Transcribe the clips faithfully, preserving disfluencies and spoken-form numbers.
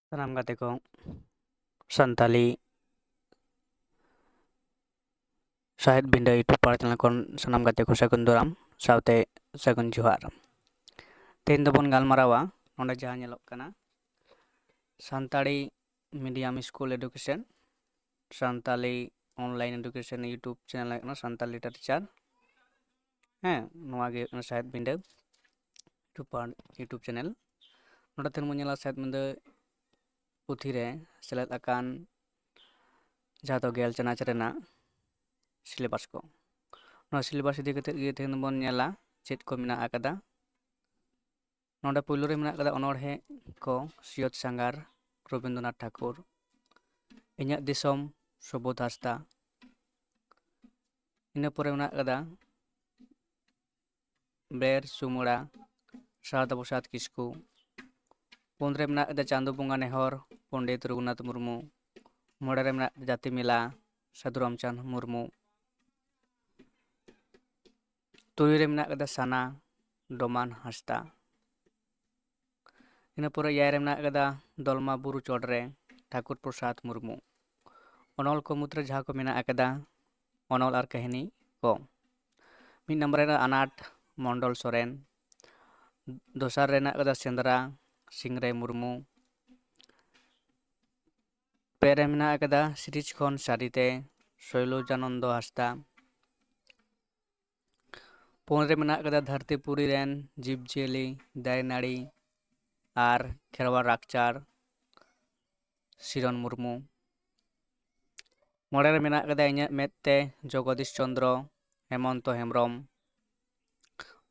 ᱥᱟᱱᱟᱢ ᱜᱟᱛᱮ ᱠᱚ, ᱥᱟᱱᱛᱟᱞᱤ ᱥᱟᱶᱦᱮᱫ ᱵᱤᱸᱰᱟᱹ YouTube ᱯᱟᱲᱟ ᱪᱮᱱᱮᱞ ᱠᱷᱚᱱ ᱥᱟᱱᱟᱢ ᱜᱟᱛᱮ ᱠᱚ ᱥᱟᱹᱜᱩᱱ ᱫᱟᱨᱟᱢ ᱥᱟᱶᱛᱮ ᱥᱟᱹᱜᱩᱱ ᱡᱚᱦᱟᱨ᱾ ᱛᱮᱦᱮᱧ ᱫᱚᱵᱚᱱ ᱜᱟᱞᱢᱟᱨᱟᱣᱟ ᱱᱚᱰᱮ ᱡᱟᱦᱟᱸ ᱧᱮᱞᱚᱜ ᱠᱟᱱᱟ Santali medium school education, Santali online education YouTube channel ᱦᱩᱭᱩᱜ ᱠᱟᱱᱟ ᱥᱟᱱᱛᱟᱲ literature᱾ ᱦᱮᱸ, ᱱᱚᱣᱟ ᱜᱮ ᱦᱩᱭᱩᱜ ᱠᱟᱱᱟ ᱥᱟᱶᱦᱮᱫ ᱵᱤᱸᱰᱟᱹ YouTube ᱯᱟᱲ-, YouTube ᱪᱮᱱᱮᱞ᱾ ᱱᱚᱰᱮ ᱛᱮᱦᱮᱧ ᱵᱚᱱ ᱧᱮᱞᱟ ᱥᱟᱶᱦᱮᱫ ᱵᱤᱸᱰᱟᱹ ᱯᱩᱛᱷᱤ ᱨᱮ ᱥᱮᱞᱮᱫ ᱟᱠᱟᱱ ᱡᱟᱦᱟᱸ ᱫᱚ ᱜᱮᱞ ᱪᱟᱱᱟᱪ ᱨᱮᱱᱟᱜ syllabus ᱠᱚ᱾ ᱱᱚᱣᱟ syllabus ᱤᱫᱤ ᱠᱟᱛᱮᱫ ᱜᱮ ᱛᱮᱦᱮᱧ ᱵᱚᱱ ᱧᱮᱞᱟ ᱪᱮᱫ ᱠᱚ ᱢᱮᱱᱟᱜ ᱟᱠᱟᱫᱟ᱾ ᱱᱚᱰᱮ ᱯᱳᱭᱞᱳ ᱨᱮ ᱢᱮᱱᱟᱜ ᱟᱠᱟᱫᱟ ᱚᱱᱚᱬᱦᱮ ᱠᱚ, ᱥᱤᱭᱚᱛ ᱥᱟᱸᱜᱷᱟᱨ, ᱨᱚᱵᱤᱱᱫᱨᱚᱱᱟᱛᱷ ᱴᱷᱟᱠᱩᱨ, ᱤᱧᱟᱹᱜ ᱫᱤᱥᱚᱢ, ᱥᱩᱵᱳᱫᱷ ᱦᱟᱸᱥᱫᱟ᱾ ᱤᱱᱟᱹ ᱯᱚᱨᱮ ᱢᱮᱱᱟᱜ ᱟᱠᱟᱫᱟ ᱵᱮᱨ ᱥᱩᱢᱩᱲᱟ, ᱥᱟᱨᱚᱫᱟ ᱯᱨᱚᱥᱟᱫᱽ ᱠᱤᱥᱠᱩ᱾ ᱯᱩᱱ ᱨᱮ ᱢᱮᱱᱟᱜ ᱟᱠᱟᱫᱟ ᱪᱟᱸᱫᱳ ᱵᱚᱸᱜᱟ ᱱᱮᱦᱚᱨ, ᱯᱚᱱᱰᱤᱛ ᱨᱚᱜᱷᱩᱱᱟᱛᱷ ᱢᱩᱨᱢᱩ᱾ ᱢᱚᱬᱮ ᱨᱮ ᱢᱮᱱᱟᱜ ᱟᱠᱟᱫᱟ ᱡᱟᱹᱛᱤ ᱢᱮᱞᱟ, ᱥᱟᱹᱫᱷᱩ ᱨᱟᱢᱪᱟᱸᱫᱽ ᱢᱩᱨᱢᱩ᱾ ᱛᱩᱨᱩᱭ ᱨᱮ ᱢᱮᱱᱟᱜ ᱟᱠᱟᱫᱟ ᱥᱟᱱᱟ, ᱰᱚᱢᱟᱱ ᱦᱟᱸᱥᱫᱟ᱾ ᱤᱱᱟᱹ ᱯᱚᱨᱮ ᱮᱭᱟᱭ ᱨᱮ ᱢᱮᱱᱟᱜ ᱟᱠᱟᱫᱟ ᱫᱚᱞᱢᱟ ᱵᱩᱨᱩ ᱪᱚᱴ ᱨᱮ, ᱴᱷᱟᱠᱩᱨ ᱯᱨᱚᱥᱟᱫᱽ ᱢᱩᱨᱢᱩ᱾ ᱚᱱᱚᱞ ᱠᱚ ᱢᱩᱫᱽᱨᱮ ᱡᱟᱦᱟᱸ ᱠᱚ ᱢᱮᱱᱟᱜ ᱟᱠᱟᱫᱟ ᱚᱱᱚᱞ ᱟᱨ ᱠᱟᱹᱦᱱᱤ ᱠᱚ᱾ ᱢᱤᱫ ᱱᱚᱢᱵᱚᱨ ᱨᱮ ᱟᱱᱟᱴ, ᱢᱚᱱᱰᱚᱞ ᱥᱚᱨᱮᱱ᱾ ᱫᱚᱥᱟᱨ ᱨᱮ ᱢᱮᱱᱟᱜ ᱟᱠᱟᱫᱟ ᱥᱮᱸᱫᱽᱨᱟ, ᱥᱤᱝᱨᱟᱭ ᱢᱩᱨᱢᱩ᱾ ᱯᱮ ᱨᱮ ᱢᱮᱱᱟᱜ ᱟᱠᱟᱫᱟ series ᱠᱷᱚᱱ ᱥᱟᱹᱨᱤᱛᱮ, ᱥᱳᱭᱞᱳᱡᱟᱱᱚᱱᱫᱚ ᱦᱟᱸᱥᱫᱟ᱾ ᱯᱩᱱ ᱨᱮ ᱢᱮᱱᱟᱜ ᱟᱠᱟᱫᱟ ᱫᱷᱟᱹᱨᱛᱤ ᱯᱩᱨᱤ ᱨᱮᱱ ᱡᱤᱵᱽᱼᱡᱤᱭᱟᱹᱞᱤ, ᱫᱟᱨᱮ ᱱᱟᱹᱲᱤ ᱟᱨ ᱠᱷᱮᱨᱣᱟᱲ ᱞᱟᱠᱪᱟᱨ, ᱥᱤᱨᱚᱱ ᱢᱩᱨᱢᱩ᱾ ᱢᱚᱬᱮ ᱨᱮ ᱢᱮᱱᱟᱜ ᱟᱠᱟᱫᱟ ᱤᱧᱟᱹᱜ ᱢᱮᱫ ᱛᱮ, ᱡᱚᱜᱚᱫᱤᱥ ᱪᱚᱸᱫᱽᱨᱚ, ᱦᱮᱢᱚᱱᱛᱚ ᱦᱮᱢᱵᱨᱚᱢ᱾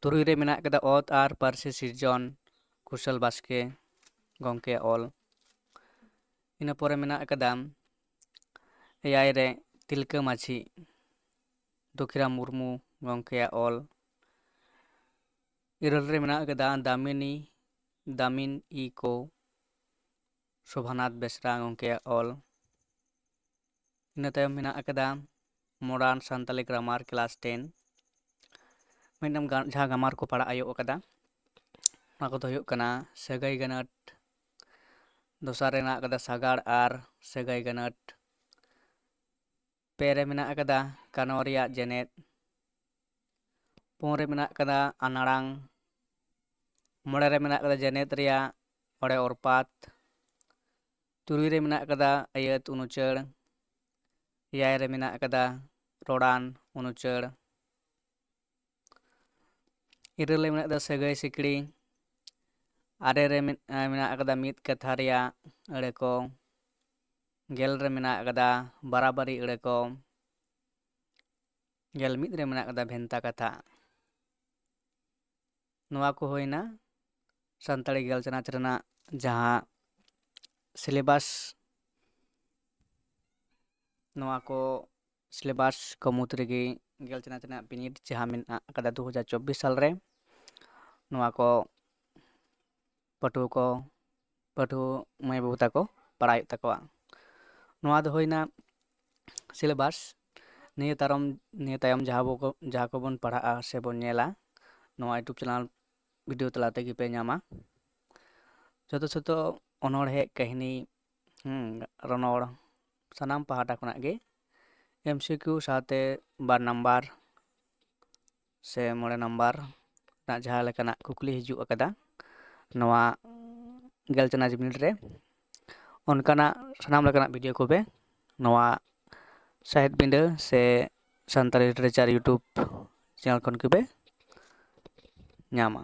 ᱛᱩᱨᱩᱭ ᱨᱮ ᱢᱮᱱᱟᱜ ᱟᱠᱟᱫᱟ ᱚᱛ ᱟᱨ ᱯᱟᱹᱨᱥᱤ ᱥᱤᱨᱡᱚᱱ, ᱠᱩᱥᱚᱞ ᱵᱟᱥᱠᱮ ᱜᱚᱢᱠᱮᱭᱟᱜ ᱚᱞ᱾ ᱤᱱᱟᱹ ᱯᱚᱨᱮ ᱢᱮᱱᱟᱜ ᱟᱠᱟᱫᱟ ᱮᱭᱟᱭ ᱨᱮ ᱛᱤᱞᱠᱟᱹ ᱢᱟᱹᱡᱷᱤ, ᱫᱩᱠᱷᱤᱨᱟᱢ ᱢᱩᱨᱢᱩ ᱜᱚᱢᱠᱮᱭᱟᱜ ᱚᱞ᱾ ᱤᱨᱟᱹᱞ ᱨᱮ ᱢᱮᱱᱟᱜ ᱟᱠᱟᱫᱟ ᱫᱟᱢᱤᱱᱤ, ᱫᱟᱢᱤᱱ ᱤ ᱠᱳ, ᱥᱳᱵᱷᱟᱱᱟᱛᱷ ᱵᱮᱥᱨᱟ ᱜᱚᱢᱠᱮᱭᱟᱜ ᱚᱞ᱾ ᱤᱱᱟᱹ ᱛᱟᱭᱚᱢ ᱢᱮᱱᱟᱜ ᱟᱠᱟᱫᱟ modern Santali grammar class ten᱾ ᱢᱤᱫᱴᱟᱝ ᱜᱟ-, ᱡᱟᱦᱟᱸ grammar ᱠᱚ ᱯᱟᱲᱦᱟᱜ ᱦᱩᱭᱩᱜ ᱟᱠᱟᱫᱟ, ᱚᱱᱟ ᱠᱚᱫᱚ ᱦᱩᱭᱩᱜ ᱠᱟᱱᱟ ᱥᱟᱹᱜᱟᱹᱭ ᱜᱟᱹᱱᱟᱹᱴ, ᱫᱚᱥᱟᱨ ᱨᱮ ᱢᱮᱱᱟᱜ ᱟᱠᱟᱫᱟ ᱥᱟᱜᱟᱲ ᱟᱨ ᱥᱟᱹᱜᱟᱹᱭ ᱜᱟᱹᱱᱟᱹᱴ᱾ ᱯᱮ ᱨᱮ ᱢᱮᱱᱟᱜ ᱟᱠᱟᱫᱟ ᱠᱟᱱᱣᱟ ᱨᱮᱭᱟᱜ ᱡᱮᱱᱮᱫ᱾ ᱯᱩᱱ ᱨᱮ ᱢᱮᱱᱟᱜ ᱟᱠᱟᱫᱟ ᱟᱱᱟᱲᱟᱝ᱾ ᱢᱚᱬᱮ ᱨᱮ ᱢᱮᱱᱟᱜ ᱟᱠᱟᱫᱟ ᱡᱮᱱᱮᱫ ᱨᱮᱭᱟᱜ ᱚᱲᱮ ᱚᱨᱯᱟᱛ᱾ ᱛᱩᱨᱩᱭ ᱨᱮ ᱢᱮᱱᱟᱜ ᱟᱠᱟᱫᱟ ᱟᱹᱭᱟᱹᱛ ᱩᱱᱩᱪᱟᱹᱲ᱾ ᱮᱭᱟᱭ ᱨᱮ ᱢᱮᱱᱟᱜ ᱟᱠᱟᱫᱟ ᱨᱚᱲᱟᱱ ᱩᱱᱩᱪᱟᱹᱲ᱾ ᱤᱨᱟᱹᱞ ᱨᱮ ᱢᱮᱱᱟᱜ ᱟᱠᱟᱫᱟ ᱥᱟᱹᱜᱟᱹᱭ ᱥᱤᱠᱲᱤ᱾ ᱟᱨᱮ ᱨᱮ ᱢᱮᱱ-, ᱢᱮᱱᱟᱜ ᱟᱠᱟᱫᱟ ᱢᱤᱫ ᱠᱟᱛᱷᱟ ᱨᱮᱭᱟᱜ ᱟᱹᱲᱟᱹ ᱠᱚ᱾ ᱜᱮᱞ ᱨᱮ ᱢᱮᱱᱟᱜ ᱟᱠᱟᱫᱟ ᱵᱟᱨᱟᱵᱟᱨᱤ ᱟᱹᱲᱟᱹ ᱠᱚ᱾ ᱜᱮᱞ ᱢᱤᱫ ᱨᱮ ᱢᱮᱱᱟᱜ ᱟᱠᱟᱫᱟ ᱵᱷᱮᱱᱛᱟ ᱠᱟᱛᱷᱟ᱾ ᱱᱚᱣᱟ ᱠᱚ ᱦᱩᱭᱱᱟ ᱥᱟᱱᱛᱟᱲᱤ ᱜᱮᱞ ᱪᱟᱱᱟᱪ ᱨᱮᱱᱟᱜ ᱡᱟᱦᱟᱸ syllabus, ᱱᱚᱣᱟ ᱠᱚ syllabus ᱠᱚ ᱢᱩᱫᱽ ᱨᱮᱜᱮ ᱜᱮᱞ ᱪᱟᱱᱟᱪ ᱨᱮᱱᱟᱜ ᱵᱤᱱᱤᱰ ᱡᱟᱦᱟᱸ ᱢᱮᱱᱟᱜ ᱟᱠᱟᱫᱟ ᱫᱩ ᱦᱟᱡᱟᱨ ᱪᱚᱵᱵᱤᱥ ᱥᱟᱞ ᱨᱮ, ᱱᱚᱣᱟ ᱠᱚ ᱯᱟᱹᱴᱷᱩᱣᱟᱹ ᱠᱚ, ᱯᱟᱹᱴᱷᱩᱣᱟᱹ ᱢᱟᱹᱭ ᱵᱟᱹᱵᱩ ᱛᱟᱠᱚ ᱯᱟᱲᱦᱟᱣ ᱦᱩᱭᱩᱜ ᱛᱟᱠᱚᱣᱟ᱾ ᱱᱚᱣᱟ ᱫᱚ ᱦᱩᱭᱱᱟ syllabus᱾ ᱱᱤᱭᱟᱹ ᱛᱟᱭᱚᱢ, ᱱᱤᱭᱟᱹ ᱛᱟᱭᱚᱢ ᱡᱟᱦᱟᱸ ᱵᱚ ᱠᱚ, ᱡᱟᱦᱟᱸ ᱠᱚᱵᱚᱱ ᱯᱟᱲᱦᱟᱜᱼᱟ ᱥᱮ ᱵᱚᱱ ᱧᱮᱞᱟ, ᱱᱚᱣᱟ YouTube channel video ᱛᱟᱞᱟ ᱛᱮᱜᱮ ᱯᱮ ᱧᱟᱢᱟ᱾ ᱡᱚᱛᱚ ᱡᱚᱛᱚ ᱚᱱᱚᱬᱦᱮ, ᱠᱟᱹᱦᱱᱤ, ᱦᱩᱸ, ᱨᱚᱱᱚᱲ ᱥᱟᱱᱟᱢ ᱯᱟᱦᱴᱟ ᱠᱷᱚᱱᱟᱜ ᱜᱮ M C Q ᱥᱟᱶᱛᱮ ᱵᱟᱨ ᱱᱟᱢᱵᱟᱨ ᱥᱮ ᱢᱚᱬᱮ ᱱᱟᱢᱵᱟᱨ ᱨᱮᱱᱟᱜ ᱡᱟᱦᱟᱸ ᱞᱮᱠᱟᱱᱟᱜ ᱠᱩᱠᱞᱤ ᱦᱤᱡᱩᱜ ᱟᱠᱟᱫᱟ ᱱᱚᱣᱟ ᱜᱮᱞ ᱪᱟᱱᱟᱪ ᱵᱤᱱᱤᱰ ᱨᱮ, ᱚᱱᱠᱟᱱᱟᱜ ᱥᱟᱱᱟᱢ ᱞᱮᱠᱟᱱᱟᱜ video ᱠᱚᱯᱮ ᱱᱚᱣᱟ ᱥᱟᱦᱮᱫ ᱵᱤᱸᱰᱟᱹ ᱥᱮ ᱥᱟᱱᱛᱟᱲᱤ literature YouTube channel ᱠᱷᱚᱱ ᱜᱮᱯᱮ ᱧᱟᱢᱟ᱾